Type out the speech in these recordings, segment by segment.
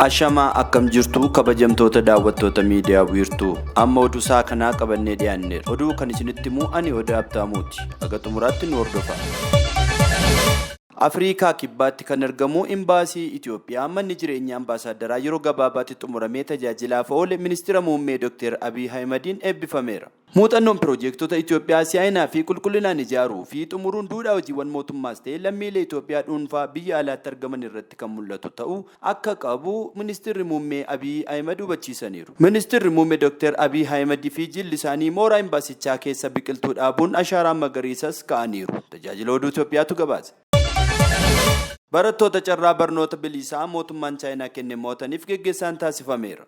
Ashamaa akkam jirtu kabajamtoota daawwattoota miidiyaa wiirtuu amma oduu isaa kanaa qabannee dhiyaanneerra. Oduu kan isinitti himu ani Odaa Abtaamuuti. Haga xumuraatti nu hordofa. Afriikaa Kibbaatti kan argamu Imbaasii Itoophiyaa manni jireenya ambaasaaddaraa yeroo gabaabaatti xumuramee tajaajilaaf oole Ministira Muummee Dr. Abiy Ahimadiin eebbifameera. Muuxannoon piroojeektota Itoophiyaa si'aayinaa fi qulqullinaan ijaaruu fi xumuruun duudhaa hojiiwwan mootummaas ta'e lammiilee Itoophiyaa dhuunfaa biyya alaatti argaman irratti kan mul'atu ta'uu akka qabu Ministirri Muummee Abiy Ahimad hubachiisaniiru. Ministirri Muummee Dr. Abiy Ahimad fi jilli isaanii mooraa imbaasichaa keessa biqiltuu dhaabuun ashaaraa magariisas ka'aniiru. Tajaajila Oduu Itoophiyaatu gabaase. Barattoota carraa barnoota bilisaa mootummaan Chaayinaa kenne mo'ataniif geggeessaan taasifameera.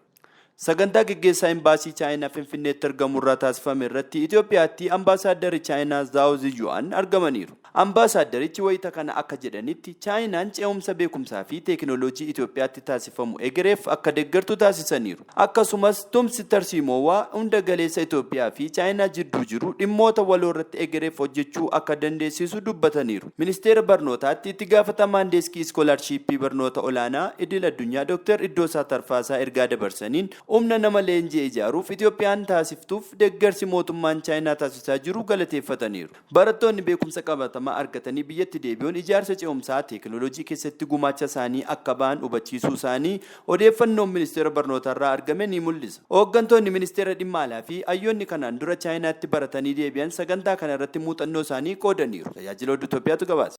Sagantaa geggeessaa Imbaasii Chaayinaa Finfinneetti argamurraa taasifame irratti Itoophiyaatti Ambaasaaddarri Chaayinaa Zhaao Ziyu'aan argamaniiru. Ambaasaaddarichi wayita kana akka jedhanitti, Chaayinaan ce'umsa beekumsaa fi teekinooloojii Itoophiyaatti taasifamu egereef akka deeggartu taasisaniiru. Akkasumas tumsi tarsiimoowaa hunda galeessa Itoophiyaa fi Chaayinaa jidduu jiru dhimmoota waloorratti egereef hojjechuu akka dandeessisu dubbataniiru. Ministeera Barnootaatti Itti Gaafatamaan Deeskii Iskoolaarshiippii Barnoota Olaanaa Idil Addunyaa Dooktar Iddoosaa Tarfaasaa ergaa dabarsaniin, humna nama leenji'e ijaaruuf Itoophiyaan taasiftuuf deeggarsi mootummaan Chaayinaa taasisaa jiru galateeffataniiru. Barattoonni beekumsa qabatamaa argatanii biyyatti deebi'uun ijaarsa ce'umsaa teekinooloojii keessatti gumaacha isaanii akka ba'an hubachiisuu isaanii odeeffannoon Ministeera Barnootaarraa argame ni mul'isa. Hooggantoonni Ministeera Dhimma Alaa fi hayyoonni kanaan dura Chaayinaatti baratanii deebi'an sagantaa kana irratti muuxannoo isaanii qoodaniiru. Tajaajila Oduu Itoophiyaatu gabaase.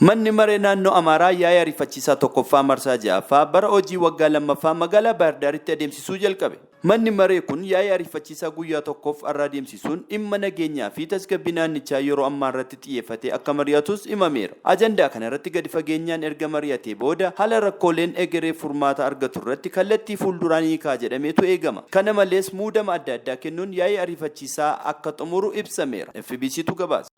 Manni Maree Naannoo Amaaraa yaa'ii ariifachiisaa tokkoffaa marsaa 6ffaa bara hojii waggaa 2ffaa magaalaa Baahirdaaritti adeemsisuu jalqabe. Manni maree kun yaa'ii ariifachiisaa guyyaa tokkoof har'a adeemsisuun dhimma nageenyaa fi tasgabbii naannichaa yeroo ammaa irratti xiyyeeffatee akka mari'atus himameera. Ajandaa kana irratti gadi fageenyaan erga mari'atee booda haala rakkooleen egereef furmaata argatu irratti kallattii fuulduraa ni kaa'a jedhameetu eegama. Kana malees muudama adda addaa kennuun yaa'ii ariifachiisaa akka xumuru ibsameera. FBCtu gabaase.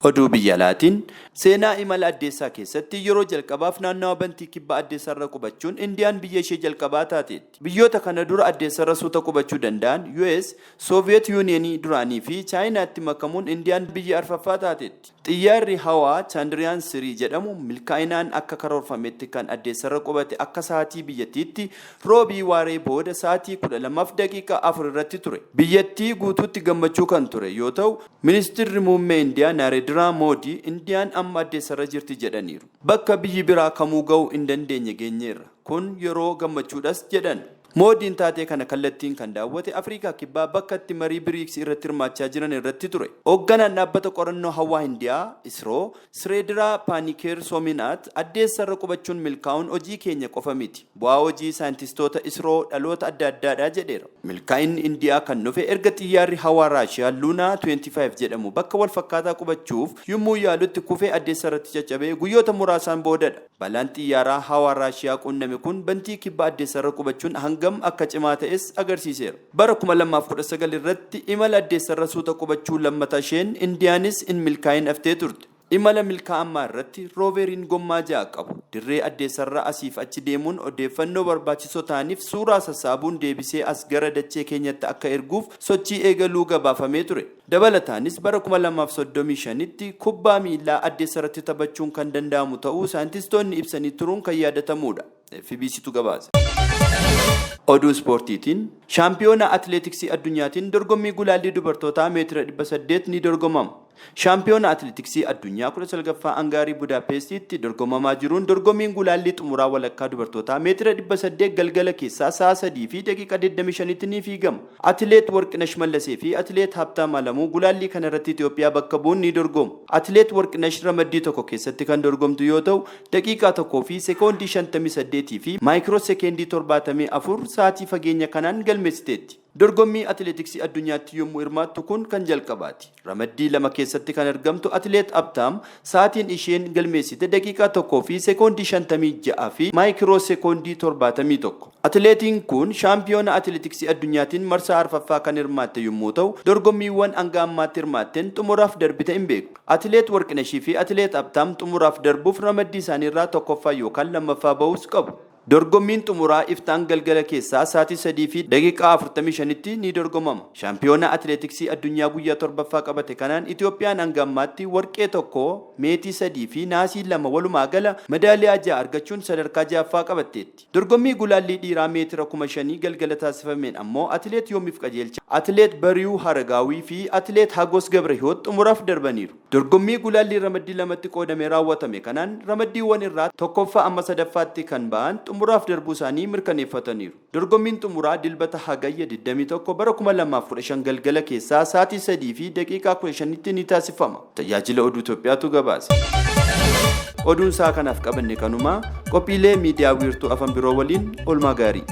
Oduu biyya alaatiin Seenaa imala addeessaa keessatti yeroo jalqabaaf naannawa bantii kibba addeessarra qubachuun Indiyaan biyya ishee jalqabaa taateetti. Biyyoota kana dura addeessarra suuta qubachuu danda'an US, Sooviyeet Yuuniyeenii duraanii fi Chaayinaatti makamuun Indiyaan biyya arfaffaa taateetti. Xiyyaarri hawaa Chandrayaan 3 jedhamu milkaa'inaan akka karoorfametti kan addeessarra qubate akka sa'aatii biyyattiitti Roobii waaree booda sa'aatii 12:04 irratti ture. Biyyattii guutuutti gammachuu kan ture yoo ta'u, Ministirri Muummee Indiyaa Naareediraa Moodii Indiyaan amma addeessarra jirti jedhaniiru. Bakka biyyi biraa kamuu ga'uu hin dandeenye geenyeerra. Kun yeroo gammachuudhas jedhan. Moodiin taatee kana kallattiin kan daawwate Afriikaa Kibbaa bakka itti marii Biriiks irratti hirmaachaa jiran irratti ture. Hoogganaan Dhaabbata Qorannoo Hawaa Indiyaa, ISRO, Sireediraa Paanikeer Soominaat addeessarra qubachuun milkaa'uun hojii keenya qofa miti. Bu'aa hojii saayintistoota ISRO dhaloota adda addaadha jedheera. Milkaa'inni Indiyaa kan dhufe erga xiyyaarri hawaa Raashiyaa Luna 25 jedhamu bakka walfakkaataa qubachuuf yummuu yaalutti kufee addeessarratti caccabee guyyoota muraasaan boodadha. Balaan xiyyaaraa hawaa Raashiyaa quunname kun bantii kibba addeessarra qubachuun hangam akka cimaa ta'es agarsiiseera. Bara 2019 irratti imala addeessarra suuta qubachuu lammata isheen Indiyaanis hin milkaa'in haftee turte. Imala milkaa'ammaa irratti rooveeriin gommaa 6 qabu dirree addeessarra asiif achi deemuun odeeffannoo barbaachisoo ta'aniif suuraa sassaabuun deebisee as gara dachee keenyatti akka erguuf sochii eegaluu gabaafamee ture. Dabalataanis bara 2035tti kubbaa miillaa addeessarratti taphachuun kan danda'amu ta'uu saayintistoonni ibsanii turuun kan yaadatamuudha. FBCtu gabaase. Oduu Ispoortiitiin Shaampiyoonaa Atileetiksii Addunyaatiin dorgommii gulaallii dubartootaa meetira 800 ni dorgomama. Shaampiyoonaa Atileetiksii Addunyaa 19ffaa Angaarii Budaapeestiitti dorgomamaa jiruun dorgommiin gulaallii xumuraa walakkaa dubartootaa meetira 800 galgala keessaa sa'a 3:25tti ni fiigama. Atileet Warqinash Mallasee fi Atileet Habtaam Alamuu gulaallii kanarratti Itoophiyaa bakka bu'uun ni dorgomu. Atileet Warqinash ramaddii tokko keessatti kan dorgomtu yoo ta'u, daqiiqaa 1 fi sekoondii 58 fi maayikiroo sekeendii 74 sa'aatii fageenya kanaan galmeessiteetti. Dorgommii atileetiksii addunyaatti yommuu hirmaattu kun kan jalqabaati. Ramaddii 2 keessatti kan argamtu Atileet Habtaam sa'aatiin isheen galmeessite daqiiqaa 1 fi sekoondii 56 fi maayikiroo sekoondii 71. Atileetiin kun shaampiyoona atileetiksii addunyaatiin marsaa arfaffaa kan hirmaatte yommuu ta'u, dorgommiiwwan hanga ammaatti hirmaatteen xumuraaf darbite hin beektu. Atileet Warqinashii fi Atileet Habtaam xumuraaf darbuuf ramaddii isaaniirraa tokkoffaa yookaan lammaffaa bahuus qabu. Dorgommiin xumuraa iftaan galgala keessaa sa'aatii 3:45tti ni dorgomama. Shaampiyoona atileetiksii addunyaa guyyaa torbaffaa qabate kanaan Itoophiyaan hanga ammaatti warqee 1, meetii 3 fi naasii 2 walumaa gala madaaliyaa 6 argachuun sadarkaa 6ffaa qabatteetti. Dorgommii gulaallii dhiiraa meetira 5000 galgala taasifameen ammoo Atileet Yoomiif Qajeelchaa, Atileet Bariyuu Haragaawii fi Atileet Hagos Gabrahiwoot xumuraaf darbaniiru. Dorgommii gulaallii ramaddii lamatti qoodamee raawwatame kanaan ramaddiiwwan irraa tokkoffaa amma sadaffaatti kan ba'an xumuraaf darbuu isaanii mirkaneeffataniiru. Dorgommiin xumuraa Dilbata Hagayya 21 bara 2015 galgala keessaa sa'aatii 3:15tti ni taasifama. Tajaajila Oduu Itoophiyaatu gabaase. Oduun sa'a kanaaf qabanne kanuma. Qophiilee miidiyaa wiirtuu afan biroo waliin oolmaa gaarii.